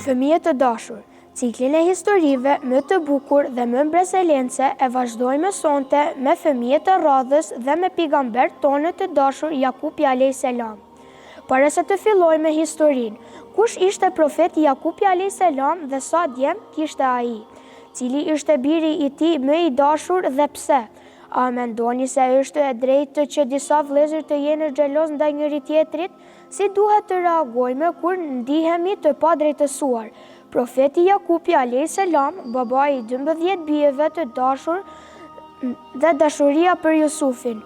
Fëmijë të dashur, ciklin e historive më të bukur dhe më mbresëlënëse e vazhdojmë sonte me fëmijët e radhës dhe me pejgamberin tonë të dashur Jakupi alejhi selam. Para se të fillojmë historinë, kush ishte profeti Jakupi alejhi selam dhe sa djem kishte ai? Cili ishte biri i tij më i dashur dhe pse? A mendoni se është e drejtë që disa vëllezër të jenë xheloz ndaj njëri-tjetrit? Si duhet të reagojmë kur ndihemi të padrejtësuar? Profeti Jakupi alejhi selam, babai i 12 bijëve të dashur dhe dashuria për Jusufin.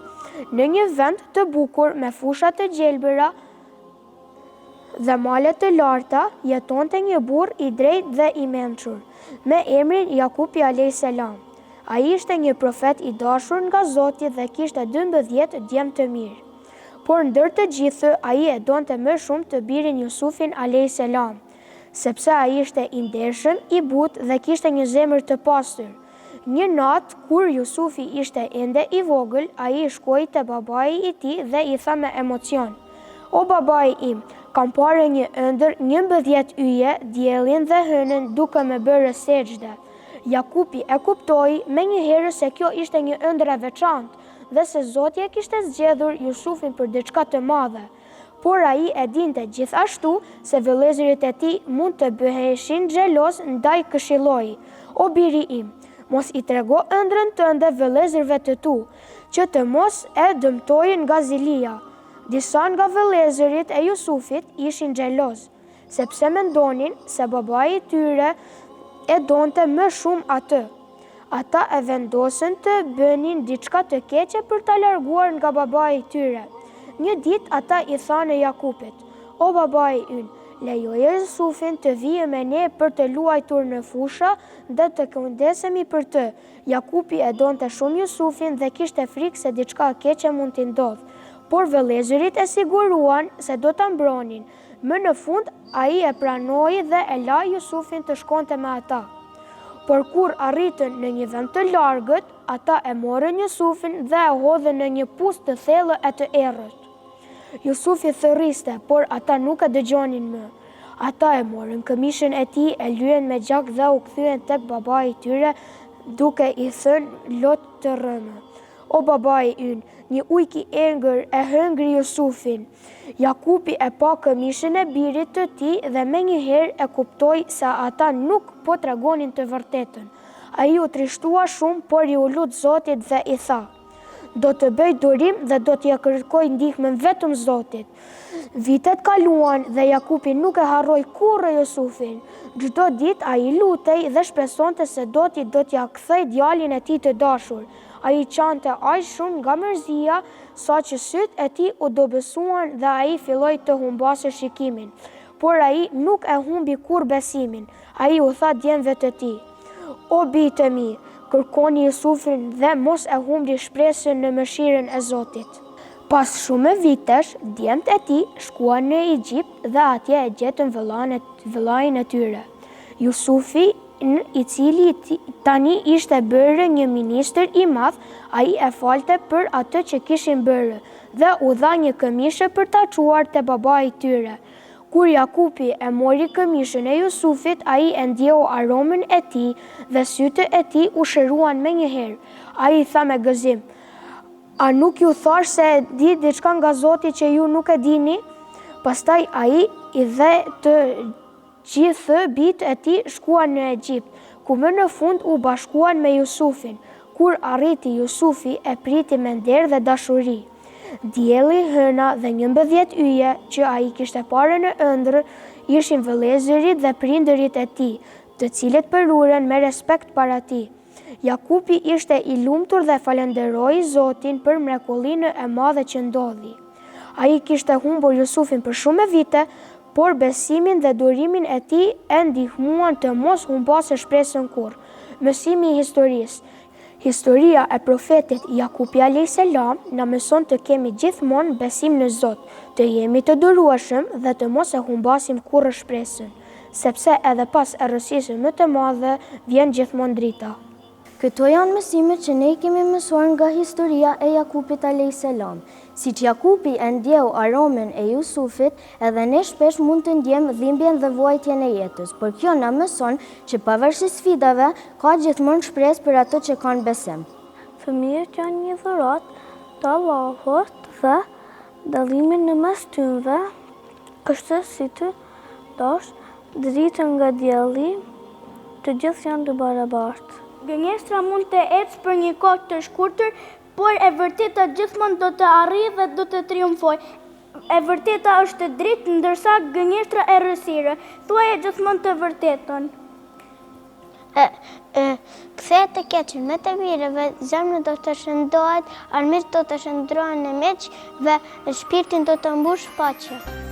Në një vend të bukur me fusha të gjelbëra dhe male të larta, jetonte një burrë i drejtë dhe i mençur, me emrin Jakupi alejhi selam. Ai ishte një profet i dashur nga Zoti dhe kishte 12 djem të mirë. Por ndër të gjithë ai e donte më shumë të birin Jusufin alejhi selam, sepse ai ishte i ndershëm, i butë dhe kishte një zemër të pastër. Një natë, kur Jusufi ishte ende i vogël, ai shkoi te babai i tij dhe i tha me emocion, O babai im, kam parë një ëndërr 11 yje, diellin dhe hënën duke më bërë sexhde. Jakupi e kuptoi menjëherë se kjo ishte një ëndërr e veçantë, dhe se Zoti e kishte zgjedhur Jusufin për diçka të madhe. Por ai e dinte gjithashtu se vëllezërit e tij mund të bëheshin xhelozë ndaj këshilloi, O biri im, mos i trego ëndrrën tënde vëllezërve të tu, që të mos e dëmtojnë nga zilia. Disa nga vëllezërit e Jusufit ishin xhelozë, sepse mendonin se babai i tyre e donte më shumë atë. Ata e vendosën të bënin diçka të keqe për ta larguar nga babai i tyre. Një ditë ata i thanë Jakupit, O babai ynë, lejoje Jusufin të vijë me ne për të luajtur në fusha dhe të kujdesemi për të. Jakupi e donte shumë Jusufin dhe kishte frikë se diçka e keqe mund t'i ndodhë. Por vëllezërit e siguruan se do ta mbronin. Më në fund, ai e pranoi dhe e la Jusufin të shkonte me ata. Por kur arritën në një vend të largët, ata e morën Jusufin dhe e hodhën në një pus të thellë e të errët. Jusufi thërriste, por ata nuk e dëgjonin më. Ata e morën këmishën e tij, e lyen me gjak dhe u kthyen tek babai i tyre duke i thënë lot të rëmë. O babai ynë, një ujk i egër e hëngri Jusufin. Jakupi e pa këmishën e birit të tij dhe menjëherë e kuptoi se ata nuk po tregonin të vërtetën. Ai u trishtua shumë, por iu lut Zotit dhe i tha, Do të bëj durim dhe do t'ia kërkoj ndihmën vetëm Zotit. Vitet kaluan dhe Jakupi nuk e harroi kurrë Jusufin. Çdo ditë ai lutej dhe shpresonte se Zoti do t'ia kthejë djalin e tij të dashur. Ai qante aq shumë nga mërzia, saqë sytë e tij u dobësuan dhe ai filloi të humbasë shikimin. Por ai nuk e humbi kurrë besimin. Ai u tha djemve të tij, O bijtë e mi, kërkoni Jusufin dhe mos e humbni shpresën në mëshirën e Zotit. Pas shumë vitesh, djemtë e tij shkuan në Egjipt dhe atje e gjetën vëllain e tyre. Jusufi i cili tani ishte bërë një ministër i madh, ai e falte për atë që kishin bërë dhe u dha një këmishë për ta çuar te babai i tyre. Kur Jakupi e mori këmishën e Jusufit, ai e ndjeu aromën e tij dhe sytë e tij u shëruan menjëherë. Ai tha me gëzim, A nuk ju thashë se e di diçka nga Zoti që ju nuk e dini? Pastaj ai i dhe të Gjithë bijtë e tij shkuan në Egjipt, ku më në fund u bashkuan me Jusufin. Kur arriti Jusufi, e priti me nder dhe dashuri. Dielli, hëna dhe 11 yje që ai kishte parë në ëndërr, ishin vëllezërit dhe prindërit e tij, të cilët përulen me respekt para tij. Jakupi ishte i lumtur dhe falënderoi Zotin për mrekullinë e madhe që ndodhi. Ai kishte humbur Jusufin për shumë vite, por besimin dhe durimin e tij e ndihmuan të mos humbasë shpresën kurrë. Mësimi i historisë Historia e profetit Jakupi alejhi selam na mëson të kemi gjithmonë besim në Zot, të jemi të durueshëm dhe të mos e humbasim kurrë shpresën, sepse edhe pas errësisë më të madhe vjen gjithmonë drita. Këto janë mësimet që ne i kemi mësuar nga historia e Jakupit alejhi selam. Siç Jakupi e ndjeu aromën e Jusufit, edhe ne shpesh mund të ndjejmë dhimbjen dhe vuajtjen e jetës, por kjo na mëson që pavarësisht sfidave, ka gjithmonë shpresë për ato që kanë besim. Fëmijët janë një dhuratë të Allahut dhe dallimi në mes tyre është si të ndash Dritën nga dielli, të gjithë janë të barabartë. Gënjeshtra mund të ecë për një kohë të shkurtër, por e vërteta gjithmonë do të arrijë dhe do të triumfojë. E vërteta është dritë, ndërsa gënjeshtra errësirë. Thuaje gjithmonë të vërtetën. E, e, ktheje të keqen me të mirë dhe zemra do të shëndohet, armiqtë do të shndërrohen në miq dhe shpirtin do të mbushë paqe.